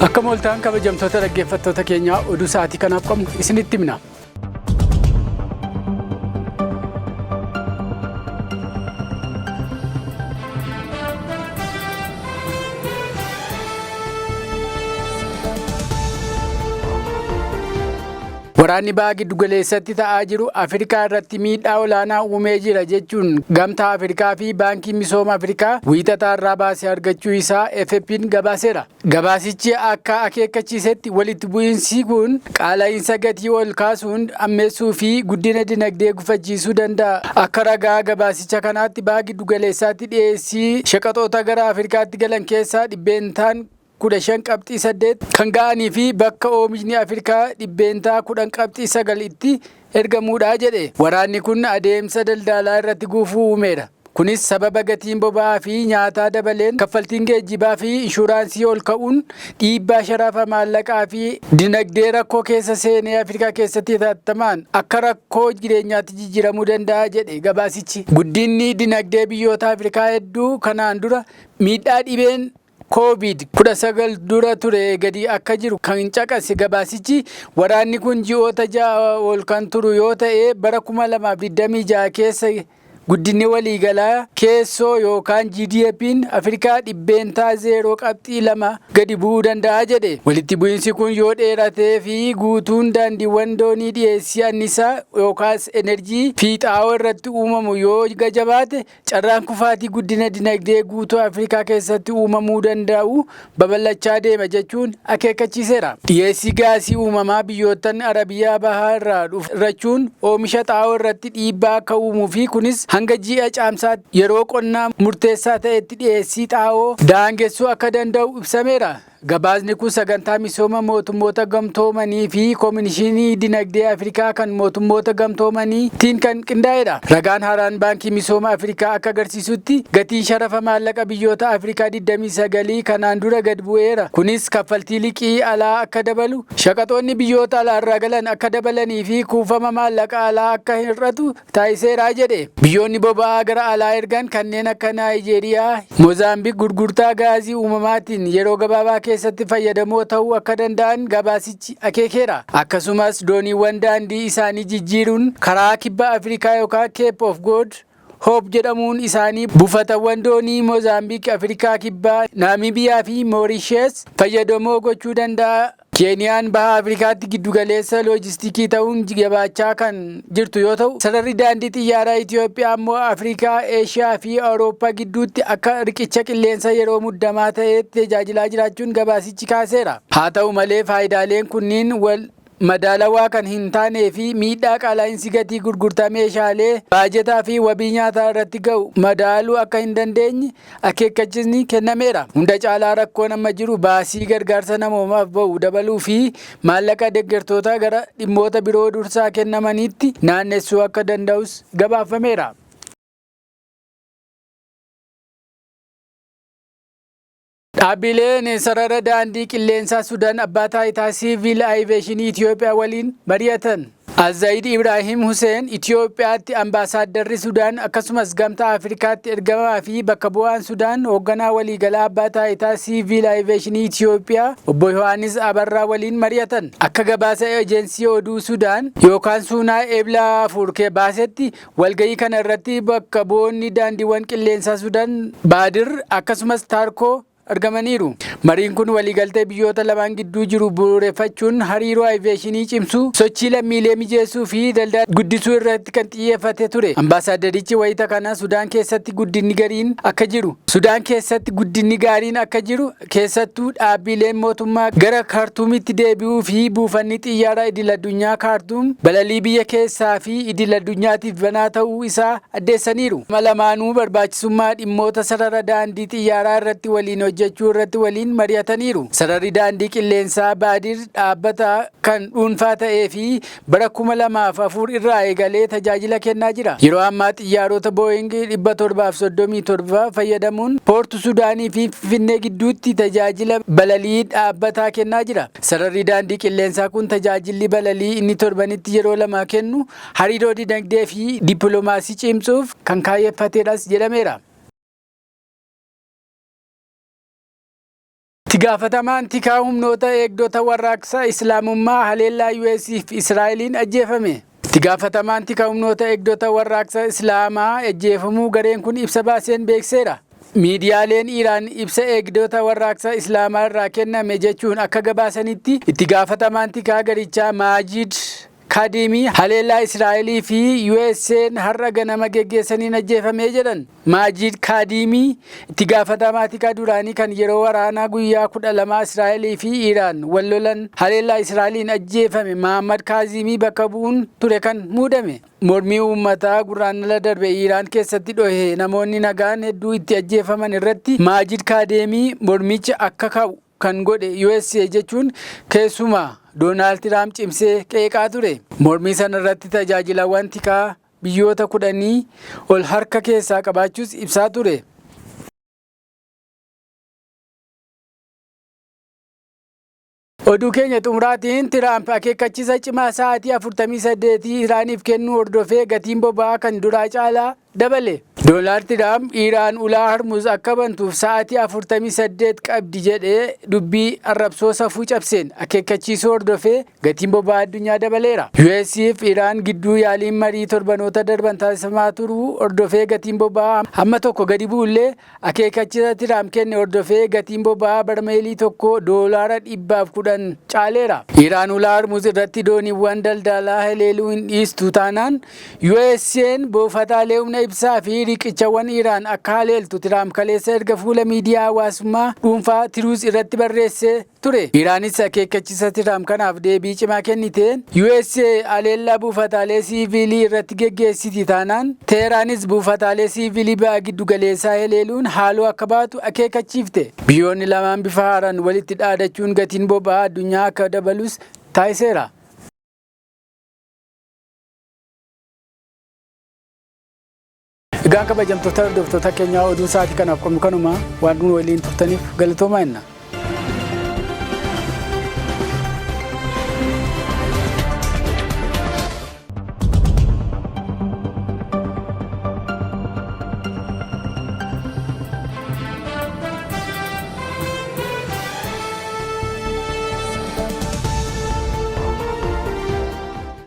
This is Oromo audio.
Akkam ooltaan kabajamtoota dhaggeeffattoota keenyaa oduu sa'aatii kanaaf qabnu isinitti himna. Waraanni baha giddugaleessatti ta'aa jiru Afrikaa irratti miidhaa olaanaa uumee jira jechuun Gamtaa Afrikaa fi Baankiin Misooma Afrikaa wiixataa irraa baasee argachuu isaa FFP'n gabaaseera. Gabaasichi akka akeekkachiisetti walitti bu'iinsi kun qaala'iinsa gatii ol kaasuun ammeessuu fi guddina dinagdee gufachiisuu danda'a. Akka ragaa gabaasicha kanaatti baha giddugaleessaatti dhiyeessii shaqaxoota gara Afrikaatti galan keessaa dhibbeentaan 15 qabxii 8 kan ga'anii fi bakka oomishni Afrikaa dhibbeentaa 10 qabxii 9 itti ergamuudha jedhe. Waraanni kun adeemsa daldalaa irratti gufuu uumeera. Kunis sababa gatiin boba'aa fi nyaataa dabaleen kaffaltiin geejjibaa fi inshuraansii ol ka'uun dhiibbaa sharafa maallaqaa fi dinagdee rakkoo keessa seenee Afrikaa keessatti hatattamaan akka rakkoo jireenyaatti jijjiiramuu danda'a jedhe gabaasichi. Guddinni dinagdee biyyoota Afrikaa hedduu kanaan dura miidhaa dhibeen Covid 19 dura ture gadi akka jiru kan caqase gabaasichi waraanni kun ji'oota 6 ol kan turu yoo ta'e bara 2026 keessa guddinni waliigalaa keessoo yookaan GDP'n Afrikaa dhibbeentaa 0 qabxii 2 gadi bu'uu danda'a jedhe. Walitti bu'iinsi kun yoo dheeratee fi guutuun daandiiwwan doonii dhiyeessii annisaa yookaas enerjii fi xaa'oo irratti uumamu yoo jabaate Carraan kufaatii guddina dinagdee guutuu Afrikaa keessatti uumamuu danda'u babal'achaa deema jechuun akeekkachiiseera. Dhiyeessii gaasii uumamaa biyyoottan Arabiyaa Bahaa irraa dhufu hir'achuun oomisha xaa'oo irratti dhiibbaa akka uumuu fi kunis hanga ji'a Caamsaatti yeroo qonnaa murteessaa ta'etti dhiyeessii xaa'oo daangessuu akka danda'u ibsameera. Gabaasni kun sagantaa misooma mootummoota gamtoomanii fi Koominishinii Dinagdee Afrikaa kan mootummoota gamtoomaniitiin kan qindaa'edha. Ragaan haaraan Baankii Misooma Afrikaa akka agarsiisutti gatiin sharafa maallaqa biyyoota Afrikaa 29 kanaan dura gad bu'eera. Kunis kaffaltii liqii alaa akka dabalu, shaqaxoonni biyyoota alaarraa galan akka dabalanii fi kuufama maallaqa alaa akka hir'atu taasiseera jedhe. Biyyoonni boba'aa gara alaa ergan kanneen akka Naayijeeriyaa, Moozaambiik gurgurtaa gaazii uumamaatiin yeroo gabaabaa keessatti fayyadamoo ta'uu akka danda'an gabaasichi akeekeera. Akkasumas dooniiwwan daandii isaanii jijjiiruun karaa kibba Afrikaa yookaan Cape of Good Hope jedhamuun isaanii buufatawwan doonii Moozaambiik, Afrikaa Kibbaa, Naamibiyaa fi Moorishees fayyadamoo gochuu danda'a. Keeniyaan baha Afrikaatti giddugaleessa loojistikii ta'uun jabaachaa kan jirtu yoo ta'u, sararri daandii xiyyaaraa Itoophiyaa ammoo Afrikaa, Eeshiyaa fi Awurooppaa gidduutti akka riqicha qilleensa yeroo muddamaa ta'eetti tajaajilaa jiraachuun gabaasichi kaaseera. Haa ta'u malee faayidaaleen kunniin wal madaalawaa kan hin taanee fi miidhaa qaala'iinsi gatii gurgurtaa meeshaalee, baajetaa fi wabii nyaataa irratti ga'u madaaluu akka hin dandeenye akeekkachisni kennameera. Hunda caalaa rakkoon amma jiru baasii gargaarsa namoomaaf ba'u dabaluu fi maallaqa deggertootaa gara dhimmoota biroo dursaa kennamaniitti naannessuu akka danda'us gabaafameera. Dhaabbileen sarara daandii qilleensaa Sudaan abbaa taayitaa siiviil ayiveeshinii Itiyoophiyaa waliin mari'atan. Azayid Ibraahim Huseen Itiyoophiyaatti ambaasaaddarri Sudaan akkasumas Gamtaa Afrikaatti ergamaa fi bakka bu'aan Sudaan hoogganaa waliigalaa abbaa taayitaa siiviil ayiveeshinii Itiyoophiyaa obbo Yohaannis Abarraa waliin mari'atan. Akka gabaasa ejensii oduu Sudaan yookaan Suunaa Ebla 4 baasetti walgahii kana irratti bakka bu'oonni daandiiwwan qilleensaa Sudaan Baadir akkasumas Taarkoo argamaniiru. Mariin kun waliigaltee biyyoota lamaan gidduu jiru bu'uureffachuun hariiroo aviyeeshinii cimsuu, sochii lammiilee mijeessuu fi daldala guddisuu irratti kan xiyyeeffate ture. Ambaasaadarichi wayita kana Sudaan keessatti guddinni gariin akka jiru, Sudaan keessatti guddinni gaariin akka jiru, keessattuu dhaabbileen mootummaa gara Kaartuumitti deebi'uu fi buufanni xiyyaara idil-addunyaa Kaartuum balalii biyya keessaa fi idil-addunyaatiif banaa ta'uu isaa addeessaniiru. Gama lamaanuu barbaachisummaa dhimmoota sarara daandii xiyyaaraa irratti waliin hojjechuu irratti waliin mari'ataniiru. Sararri daandii qilleensaa Baadir dhaabbata kan dhuunfaa ta'ee fi bara 2004 irraa eegalee tajaajila kennaa jira. Yeroo ammaa xiyyaarota Boeing 737 fayyadamuun Poortu Sudaanii fi Finfinnee gidduutti tajaajila balalii dhaabbataa kennaa jira. Sararri daandii qilleensaa kun tajaajilli balalii inni torbanitti yeroo lama kennu hariiroo dinagdee fi dippiloomaasii cimsuuf kan kaayyeffatedhas jedhameera. Itti gaafatamaan tikaa humnoota eegdota warraaqsa Islaamummaa haleellaa US fi Israa'eliin ajjeefame. Itti gaafatamaan tikaa humnoota eegdota warraaqsa Islaamaa ajjeefamuu gareen kun ibsa baaseen beekseera. Miidiyaaleen Iraan ibsa eegdota warraaqsa Islaamaa irraa kenname jechuun akka gabaasanitti, itti gaafatamaan tikaa garichaa Maajid Kaadimii haleellaa Israa'elii fi USA'n har'a ganama geggeessaniin ajjeefamee jedhan. Maajid Kaadimii itti gaafatamaa tikaa duraanii kan yeroo waraanaa guyyaa 12 Israa'elii fi Iraan wal lolan haleellaa Israa'eliin ajjeefame Mahammad Kaazimii bakka bu'uun ture kan muudame. Mormii uummataa Gurraandhala darbe Iraan keessatti dhohe namoonni nagaan hedduu itti ajjeefaman irratti Maajid Kaadeemii mormicha akka ka'u kan godhe USA jechuun keessumaa Doonaald Tiraamp cimsee qeeqaa ture. Mormii sana irratti tajaajilawwan tikaa biyyoota 10 ol harka keessaa qabaachuus ibsaa ture. Oduu keenya xumuraatiin, Tiraamp akeekkachiisa cimaa sa'aatii 48 Iraaniif kennuu hordofee gatiin boba'aa kan duraa caalaa dabale. Doonaald Tiraamp Iraan ulaa Hormuz akka bantuuf sa'aatii 48 qabdi jedhee dubbii arrabsoo safuu cabseen akeekkachiisuu hordofee gatiin boba'aa addunyaa dabaleera. US fi Iraan gidduu yaaliin marii torbanoota darban taasifamaa turuu hordofee gatiin boba'aa hamma tokko gadi bu'ullee, akeekkachiisa Tiraamp kenne hordofee gatiin boba'aa barmeelii tokko $110 caaleera. Iraan ulaa Hormuz irratti dooniiwwan daldalaa haleeluu hin dhiistu taanaan USA'n buufataalee humna ibsaa fi riqichawwan Iraan akka haleeltu Tiraamp kaleessa erga fuula miidiyaa hawaasummaa dhuunfaa Truth irratti barreessee ture. Iraanis akeekkachiisa Tiraamp kanaaf deebii cimaa kenniteen USA haleellaa buufataalee siiviilii irratti geggeessiti taanaan Teheraanis buufataalee siiviilii ba'a giddu galeessaa haleeluun haaloo akka baatu akeekkachiifte. Biyyoonni lamaan bifa haaraan walitti dhaadachuun gatiin boba'aa addunyaa akka dabalus taasiseera. Egaan kabajamtoota hordoftoota keenyaa, oduun sa'aatii kanaaf qabnu kanuma. Waan nu waliin turtaniif galatoomaa jenna.